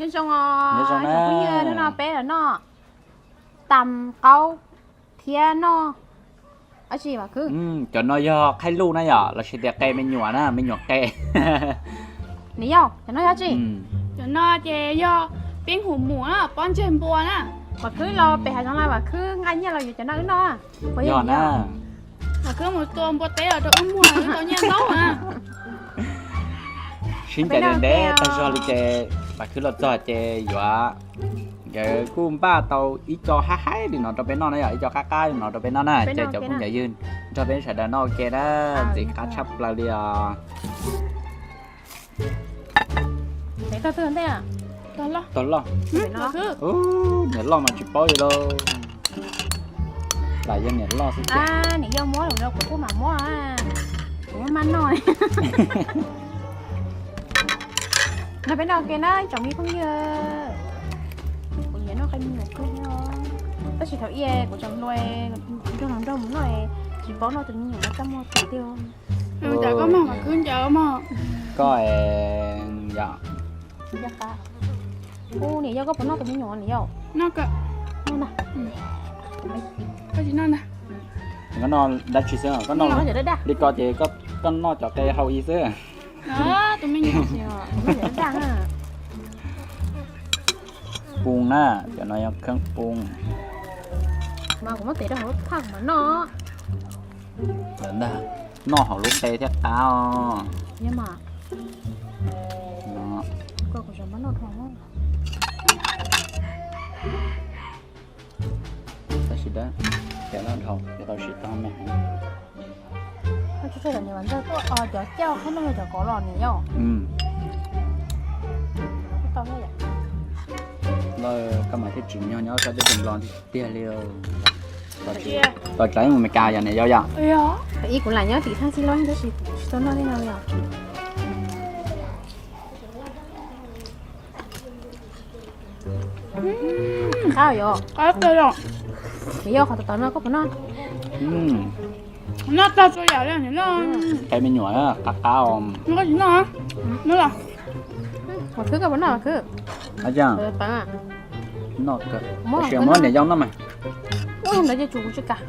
Nyob zoo os, nyob zoo na. Phooj ywg, hnub no peb los noj tam qaub thiab noj dab tsi Vam Khwb? Cov no yog qhaib luj na yom, los sis tias qe me nyuam na, me nyuam qe. Niam yau, cov no yog dab tsi? Cov no ces yog peb hu mus na, pob ntseg npua na. Vam Khwb los pem hav zoov lawm, Vam Khwb nqa nyiaj los yuav cov no wb noj. Yog na. Vam Khwb mus tua npua teb los rau wb muag, wb tau nyiaj ntau na. Sib ncaim ntev ntev tag zog li ces Vam Khwb los txog ces yuav, nkawd kuj npaj tau ib co haib haib li no rau peb noj na yom, ib co qab qab li no rau peb noj na, ces cov phooj ywg nrog peb sawv daws noj ua ke na, ntxim qab tshaj plaws li os. Tog loj. Ub, niam loj mas tsis paub li lauj. Lam yog niam loj xwb tiag. Niam yau muab los kuv kuj mam muab, kuv muab maj noj. Nrog peb noj ua ke na tsoom me phooj ywg. Kuv nyiam noj qe me nyuam kawg li os. Tab sis thaum ub kuv tseem hluas, nrog hluas nraug mus noj, tsis paub noj tus me nyuam no txaj muag tiag tiag. Koj es, yog, ub, niam yau koj puas noj tus me nyuam niam yau? Noj. Koj noj dab tsi xwb, koj noj li ko ces koj noj cov qe hau i xwb. Pung na, cov no yog kheej pung. Mas kuv muab tes rau hauv lub phaj mas noj. Lawm ntag, noj hauv lub qe thiab qab os. Tab sis dab, cov no dhau, cov tau sim tau me heev. Cov cauj qhaib no yog cov kov los niam yau. Koj mas thiaj tsim nyog nyob sab teb chaws Nplog tiag tiag li. Tos tsav mus Meskas yom niam yau yom. Ib kuv lam nyob tim thaj xib loj tab sis tsis tau noj tej no li os. Qab yom. Qab kawg os. Niam yau qhov tom tom no koj puas noj? Noj tag txhua yam li niam yau. Qe me nyuam qab qab os. Koj tsis noj? Noj los. Vam Khwb koj puas noj Vam Khwb? Noj kawg. Tab sis muab niam yau noj mas. Ntawd ces tsum kuv tsis kam.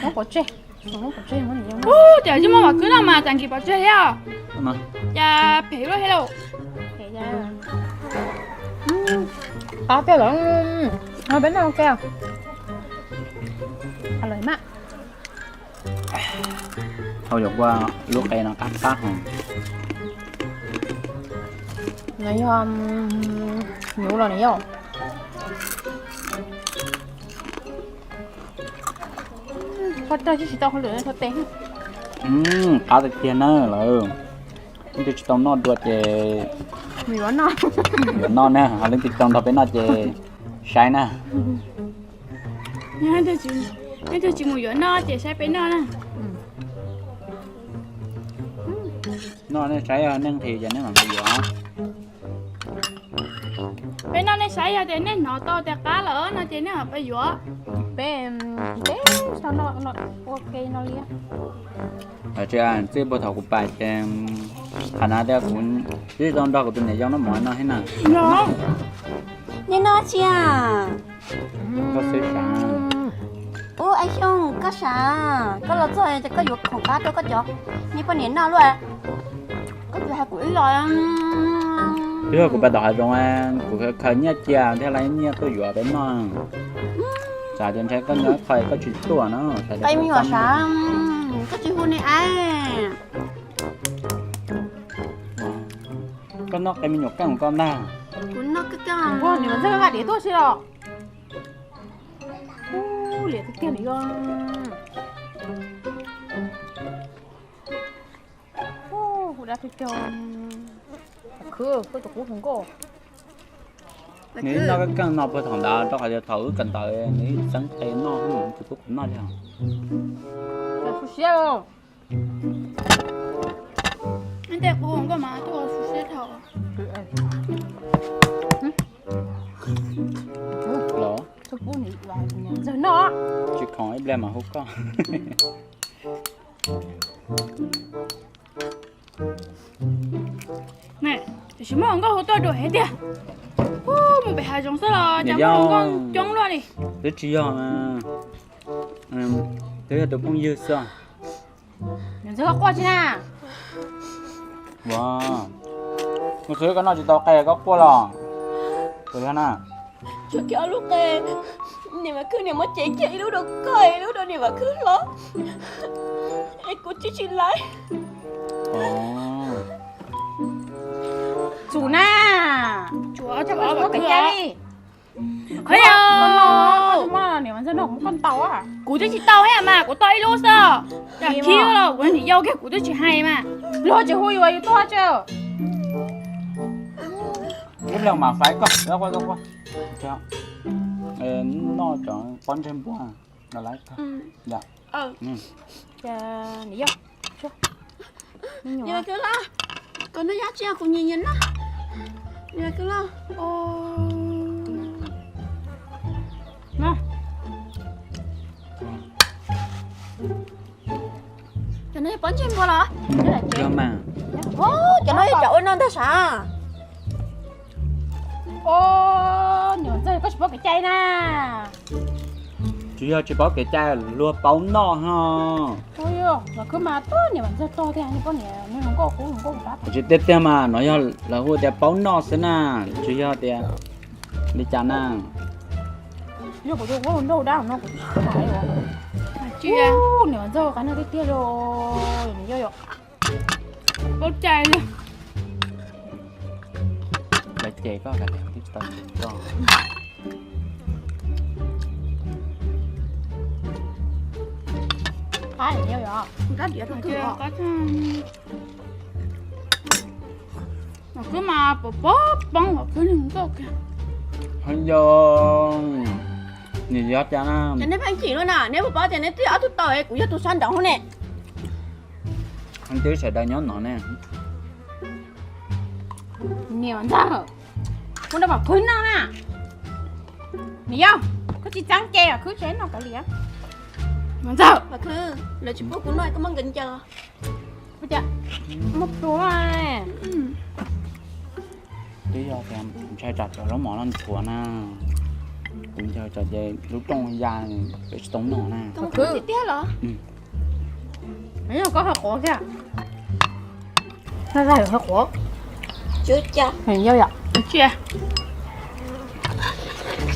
Muab pov tseg. Ub, tiam sis muab Vam Khwb noj mas cas nkis pov tseg thiab. Cas phem luaj thiab lauj. Qab tiag lawm. Peb noj ua ke. Hau yuav ua lub qe no qab qab hos. No yog nyuv los niam yau. Koj rau tsis tau hauj lwm no rau tes. Qab tiag tiag na lawm. Leej twg tsis tau noj dua ces yuav noj na, ho leej twg tau nrog peb noj ces saib na. Leej twg tsis mus yuav noj ces saib peb noj na. Noj nej saib, nej nqhis ces nej mam mus yuav. Peb noj nej saib, yog tias nej hnov tau tias qab lawm no ces nej mam pab yuav. Peb, peb tsis tau noj ua ke no li. Txij puag thaum kuv pais ces qhov na tias kuv tsis tau nrog kuv tus niam yau noj mov no thiab na. Nej noj tsi a? Koj xwb sav. Ub, Ab Xyooj, koj sav, koj los txog ces koj yuav khoom qab rau koj cov niag poj niam noj luaj. Koj tsis hais kuv ib los. Twb yog kuv pais tom hav zoov, kuv khaws nyiaj cia thiaj li nyiaj tuaj yuav peb noj. Xav tias ntshai koj nyob ib qho koj tsis tuaj no. Qe me nyuam sav, koj tsis hu ne ab. Koj noj qe me nyuam keej koj ntag. Kuv noj keej keej. Ua niam mas ntsej nqa diav tuaj si los. Ub, liam tiag tiag li os. Hu dab tiag tiag. Khwb, koj tus qub hu nkauj. Nws ib noj keej keej no puag thaum ntawd rau qhov tias thaum wb kawm ntawv nws ib txeeb qe noj, nws tsis pub kuv noj li os. Su siab. Ib tej qub nkauj mas tuaj su siab dhau. Los, tsis khoom ib pliag mas hu koj. Tiam sis muaj nkauj hu tuaj dua heev tiag. Mus pem hav zoov xwb los cas muaj hluas nkauj coob luaj li. Twb tsis yog, twb yog tus phooj ywg xwb. Niam ntxawg, koj quaj tsi na? Ua, mus xwb koj noj tsis tau qe koj quaj los? Tus yog na. Tsuas kiag ob lub qe, niam Vam Khwb niam muab cev kiag ib lub rau koj, ib lub rau niam Vam Khwb hlob, es kuv tswb tsis laiv. Tsum na, tsum, koj cai li. Niam Vam Ntxawg noj kuv twb tsis tau thiab mas, kuv tau ib lub xwb. Yam khib los kuv niam yau kiag kuv twb tsis hais mas. Luag tsis hu yus, yus tuaj tso. Ib leeg mam faiv koj, noj cov pob ntseg npua no lawm. Niam yau, koj noj yam tsi kuv nyiam nyiam na. Niam Vam Khwb los, cov no yog pob ntseg npua los? Cov no yog cov ua noj ntag sav. Niam Vam Ntxawg, koj tsis paub kev cai na. Tsis yog tsis paub kev cai, luag paub noj ho. Vam Khwb mas tuaj niam Vam Ntxawg tog tiag, poj niam nws hluas nkauj, hluas nkauj. Tsis tiag tiag mas, no yog lawv hu tias paub noj xwb na, tsis yog tias li cas na. Yog kuv tus ua nraug dab no kuv tsis hais. Niam Vam Ntxawg qab noj tiag tiag li. Niam yau, paub cai li. Lawv ces koj kav liam tib tau koj. Vam Khwb mas pov poob Vam Khwb li nkauj kiag. Ho yog, nws yog cas na? Ces neb pheej chim luaj na, neb puas paub tias neb twb ob tug tau, kuv yog tus sab nraud ne. Twb sawv daws nyob no ne. Niam Ntxawg, muab rau Vam Khwb noj na. Niam yau, koj tsis txeeb ces Vam Khwb tsis noj kav liam. Vam Ntxawg, lawv tsis pub kuv noj koj muab nkawd ncaws. Muab plhuav. Twb yog tias ntshai tsam cov zaub mov no ntxhuav na, kuv ncaws tsam ces lub rooj ya, peb tsis tau noj na. Tiag los? Yog koj qhuav qhuav thiab. Qhuav. Yog yom. Tsis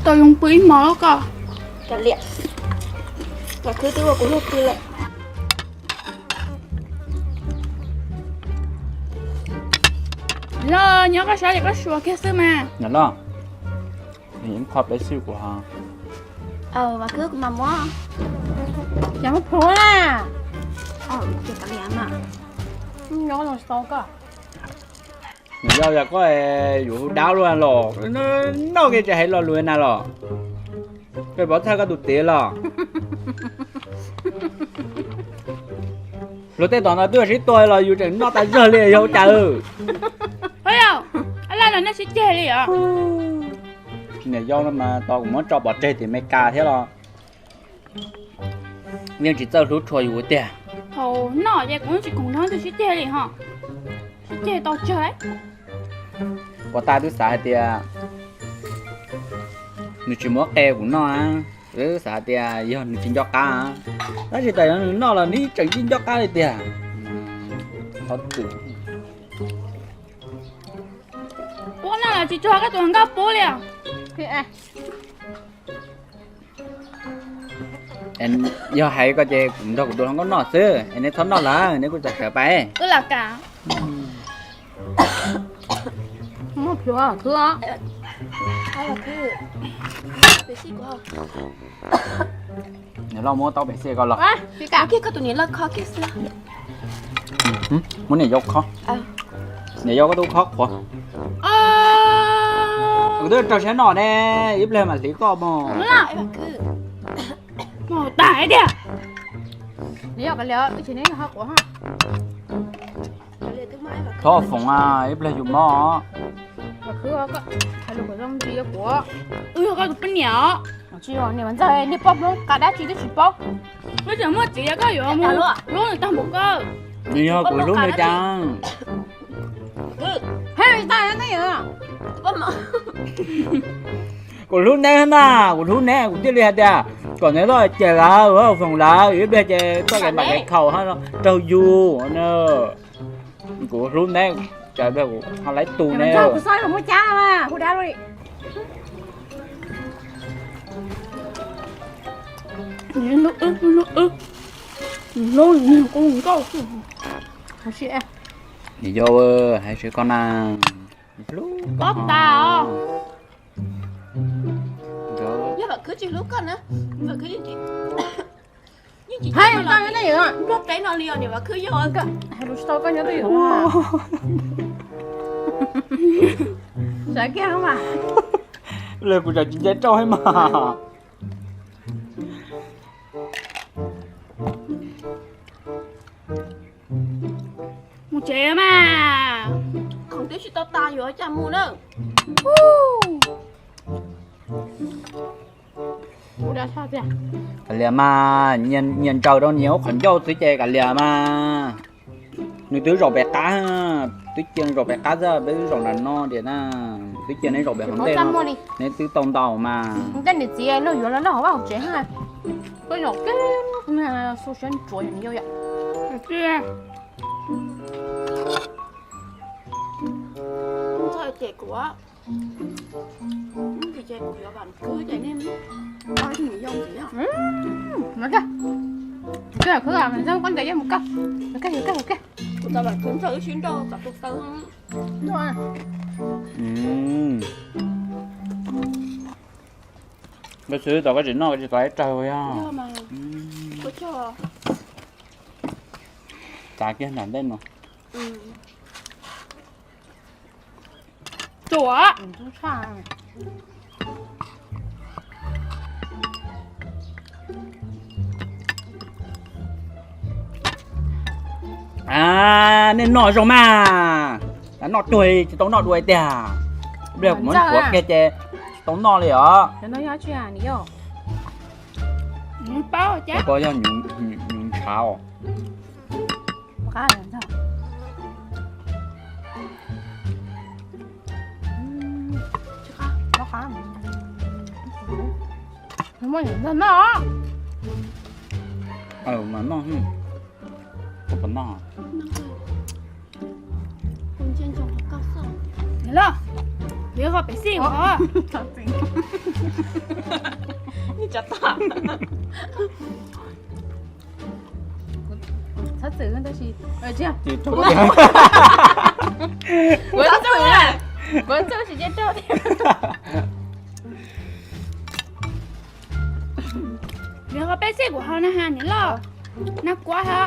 tau yoo pw ib hmo koj. Los nyob koj sab ces koj suav kiag xwb mas. Los, qho peb xwb kuv ho. Ces muab plhuav na. Nws yog yog koj yuav hu dab luaj los, noj kiag tsis hais lo lus na los. Koj pov txhawj koj tus txiv los. Luag tej tom no twb sib tua los yus tseem noj tas zog li yog cas. Laj los nej sib ceg li os. Niam yau no mas tau kuv muab tso pov tseg tim Amelikas thiab los yeej tsis txawj hlub tshua yus tiag. Thaum noj ces kuv tsis khoom nrog twg sib ceg li ho. Sib ceg tau tsawg. Puas tas twb xav hais tias nws tsis muab qe kuv noj, twb xav hais tias yog nws tsis nco qab. Tab sis tas yog nws noj los nws tseem tsis nco qab li tiag. Qhov twg? Pub noj los tsis tsuag koj tus hluas nkauj pub li os. Yog hais koj ces kuv nrog kuv tus hluas nkauj noj xwb es neb txhob noj lawm, neb kuj txaus sawv pais. Wb los kam. Muab plhuav khwb os. Nws loj muab tau pem xij ko los. Kiag koj tus niam loj kho kiag xwb. Muab niam yau kho. Niam yau koj tub kho qhuav. Kuv twb raug siab noj ne, ib pliag mam hliv koj mog. Mus tas tiag. Thov foom ib pliag yus mob. Wb yog koj tus poj niam os. Niam Ntxawg, niag poj Hmoob qab dab tsi twb tsis paub. Twb tseem muaj txiv koj yuav mus hlub nws tag npaum koj. Nws yog kuv hlub nws cas. Hais tag nyob twj ywm. Kuv hlub neb na, kuv hlub neb, kuv thiaj li hais tias kom neb txhob cem lawv, foom lawv, ib pliag ces txoj kev npam kev khaum raug yus. Kuv hlub neb, kuv ho laib tus neb. Nim yau, hais tsis koj na, hlub koj tas os. Yog Vam Khwb tsis hlub koj na, Vam Khwb yeej tsis, yeej tsis, nplog peb no li os, niam Vam Khwb yog. Hais lus tsis tau koj nyob twj ywm. Sawv kiag mas. Kuv sawv tsis nce rau hais mas. Mus tsev mas. Khoom twb tsis tau tas yuav cas mus na. Kav liam mas, nyias ntsaws rau nyias lub qhov ncauj xwb ces kav liam mas. Nws twb zaum pem qab, twb cia zaum pem qab xwb, peb twb zaum nram no tiag na. Twb cia neb zaum pem hauv ntej no, neb twb tau ntau mas. Tej niam txiv luag yuav los noj hauv vaj hauv tsev, koj zaum kiag xu siab ntsuav yus yau yom. Ntxhais cem kuv, ces kuv yuav Vam Khwb ces nej, nim yau ntxiv. Koj ntawd yeej mus koj, yuav koj, yuav koj, yuav koj. Kuv tau Vam Khwb ntxawg wb sib nrauj kom tus taw. Nkauj Xwb, tau koj tsis noj koj tsis tau ib raug yog. Txav kiag nram ntej no. Tsuam. Nej noj zoo mas, noj cuag tsis tau noj dua tiag. Pliag kuv muab ntxuav kiag ces tsis tau noj li os. Koj yog nyuv ntshav os. Muaj noj noj. Mas noj, koj puas noj? Los, yuav qhov pem xij os. Txhob txwm tab sis, kuv txwm, kuv txwm tsis nce rau thiab. Yuav qhov pem xij kuv haus na ha niam loj, nag kuav ha.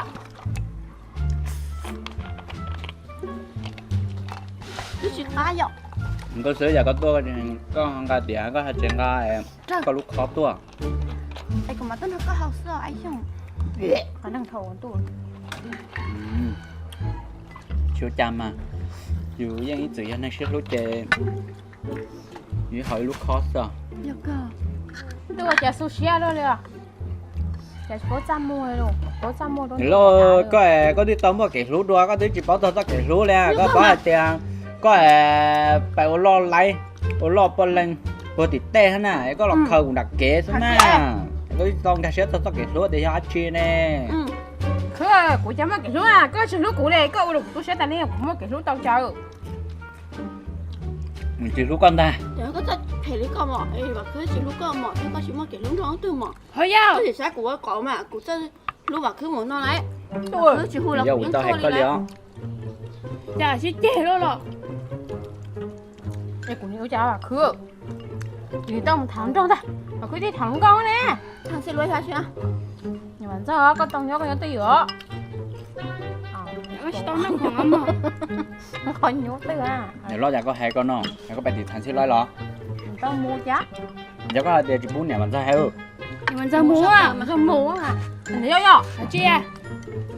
Twb tsis qab yom. Nkauj Xwb, yog koj tuaj koj nqa tias koj hais tias nqa koj lub khob tuaj. Es kuv mam tuaj nrog koj haus xwb os Aib Xyooj. Qhov neeg thaum tuaj. Tsis ua cas mas, yus yeej ib txwm yog neeg siab hlub ces yus haus ib lub khob xwb. Twb ua cas xu siab luaj li os. Ces paub txaj muag, paub txaj muag rau. Los koj, koj twb tau muaj kev hlub dua, koj twb tsis paub txog txoj kev hlub li. Koj paub hais tias koj pais ua loj laib, ua loj poj leej puag tim tej xwb na, koj los khaws kuv nram kev xwb na. Koj twb tsis tau nkag siab txog txoj kev hlub tias yog dab tsi ne. Khwb, kuv cas muaj kev hlub, koj tsis hlub kuv li, koj ua rau kuv tu siab tas li, kuv muaj kev hlub tau cas. Nws tsis hlub koj ntag. Koj txawj phem li koj mom, Vam Khwb tsis hlub koj mom, thiab koj tsis muaj kev hlub nrog leej twg mom. Ho yog koj tsis saib kuv ua qauv mas kuv txawj hlub Vam Khwb mus no lauj. Khwb tsis hu los kuv yeej tau hais koj li os. Cas sib ceg lawm los. Es kuv ua cas Vam Khwb, kuv tau mus tham nrog ntag, Vam Khwb twb tham nkauj ne. Tham txhij luab yog tsis, Niam Vam Ntxawg, koj tau nyob koj nyob twj ywm os. Tsis tau noj khoom os mog. Qhov nyuaj twg a. Niam loj, cas koj hais koj no, koj pais tim tham txhij luab los? Tau mus cas. Yog koj hais tias tsis pub Niam Vam Ntxawg hais. Niam Vam Ntxawg mus, Vam Ntxawg mus. Niam yau yog hais tsis,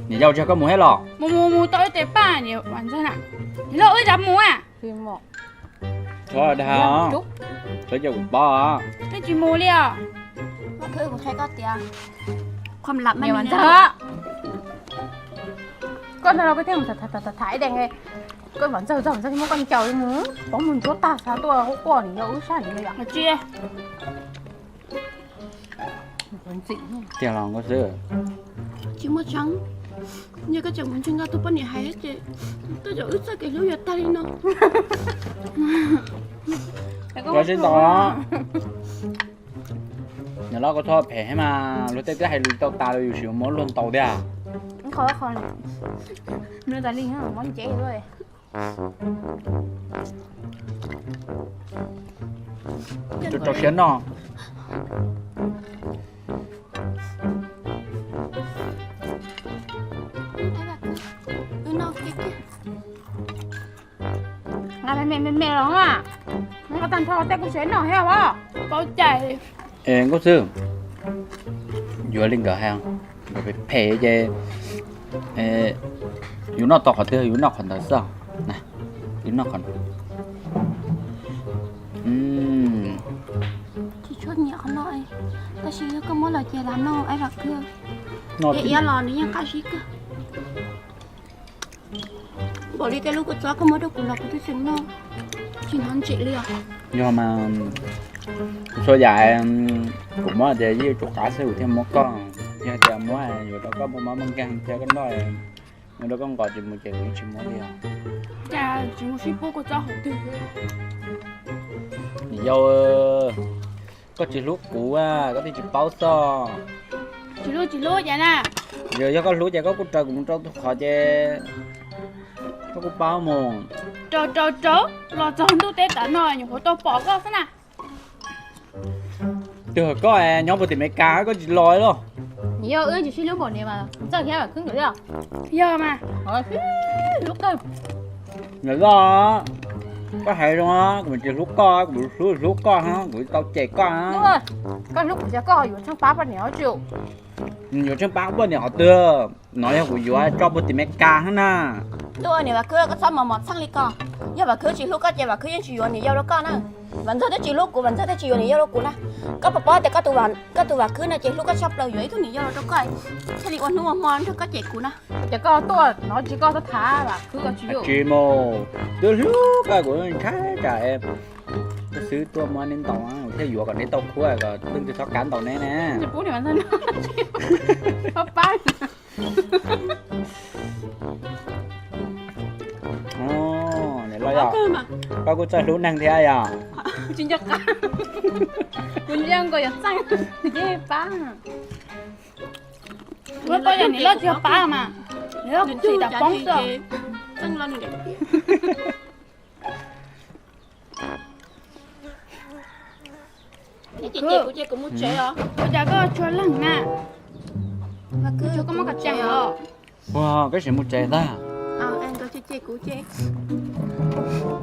Niam yau tsis koj mus thiab los? Mus mus mus tau ib tes paj Niam Vam Ntxawg na. Niam loj, wb rov mus a. Txhob dag, txhob coj kuv pab. Twb tsis mus li os. Kuv qhia koj tias, Niam Vam Ntxawg, koj no los koj thiaj mus tham tham ib daim. Koj mam ntxawg txog mam ntxawg muab koj ncaws li mus, pov mus ntsuab tag xav tuaj quaj quaj niam yau wb sab niam yau yom. Tiag los nkauj xwb. Tsis muaj tseeb, yog koj tseem mus ntseeg koj tus poj niam hais ces tej zaum wb txoj kev hlub yuav tag li no. Koj sib tau. Niam loj koj txhob phem thiab mas, luag tej twb hais lus tau tas los yus tseem yuav muab luag ntaus thiab. Qhov qhov nws tas li muab nce luaj. Rau rau siab noj. Nqa me me me los na, nqa tag nrho tej kuv tsev noj thiab os. Paub cai. Es nkauj xwb, yuav li nkawd hais, nkawd phem phem ces yus noj tau qhov twg yus noj qhov ntawd xwb. Yus noj qhov, tsis tshua nyiam qhov no, tab sis yog koj muab los ces lam noj ib vam khwb. Iab los nws yeej qab zib kawg. Npaum li tej lub kua txob koj muab rau kuv los kuv twb tseem noj, tsis hnov ntsim li os. Yog mas, txhua yam kuv muab tias yeej yuav tsum qab xwb kuv thiaj muab koj. Yog tias muab yuav rau koj muaj mob muaj nkeeg thiab koj noj, mus rau koj nqos tsis mus ces kuv yeej tsis muab li os. Cas tsis mus sib pub kua txob hauv twg. Niam yau, koj tsis hlub kuv, koj thiaj tsis paub xwb. Tsis hlub tsis hlub cas na. Yog, yog koj hlub ces koj kuj raws kuv mus rau tus qhov ces koj kuj paub mus. Raws raws raws los txog ntuj teb tam no nyuam qhuav tau pom koj xwb na. Twb hais koj nyob puag tim Meskas koj tsis los los. Niam yau, wb tsis sib hlub npaum li mas txawj thiab Vam Khwb nkawd li. Yog mas. Hlub kawg. Niam loj, koj hais zoo, kuv tsis hlub koj, kuv hlub hlub koj, kuv tau cem koj. Koj hlub kuv ces koj yuav tsheej pab poj niam tsis. Yuav tsheej pab poj niam qhov twg? No yog kuv yuav tso puag tim Meskas xwb na. Tuaj niam Vam Khwb, koj txhob mos mos txheej li ko. Yog Vam Khwb tsis hlub koj ces Vam Khwb yeej tsis yuav niam yau rau koj na. Vam Ntxawg twb tsis hlub kuv, Vam Ntxawg thiaj tsis yuav niam yau rau kuv na. Koj puas paub tias koj tus Vam Khwb no ces hlub koj tshaj plaws, yuav ib tug niam yau los rau koj, thiaj li ua hnub ua hmo nrog koj cem kuv na. Ces koj tuaj no tsis koj txhob tham Vam Khwb, koj tsis yuav. Tsis mus, twb hlub koj kuv ntshai tsam koj xwb tuaj muab neb ntaus, kuv thiaj yuav kom neb tau khuab kom leej twg txhob kav ntaus neb na. Niam loj, koj kuj txawj hlub neeg thiab yom? Tsis nco qab. Kuv nco nkaus yuav txeej, tsis pab. Kuv pab yog niam loj tsis yog pab mas, niam loj kuv tsis tas poob xwb. Kuv ces kuv mus tsev os. Ua cas koj tshua leeg na? Koj muab kom tseeg os. Ua, koj sim mus tsev ntag.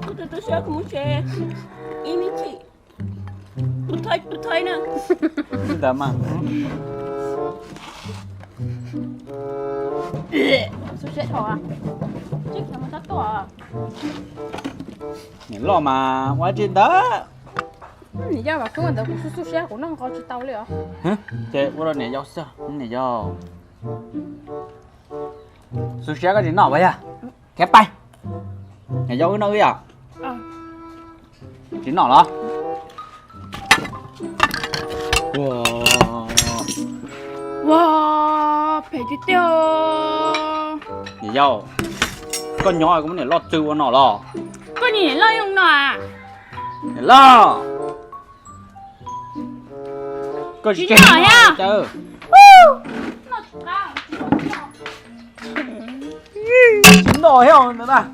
Koj tus tu siab kuv mus tsev. Ib me chim. Tus thaiv, tus thaiv na. Ntawd mas. Xu siab dhau. Tsis khiav mus txhob tuaj. Niam loj mas ua tsis ntawd. Niam yau, Vam Khwb ua ntawd kuv xub xub siab kuv noj nqos tsis tau li os. Ces ua rau niam yau xwb, niam yau. Xub siab koj tsis noj puas yog? Khiav pais. Niam yau wb noj wb yom. Tsis noj los? Ua, phem tiag tiag. Niam yau, koj nyob koj muab niam loj txwv ua no los? Koj niam loj yoo no a? Niam loj, koj tsis noj thiab. Tsis noj thiab ntag.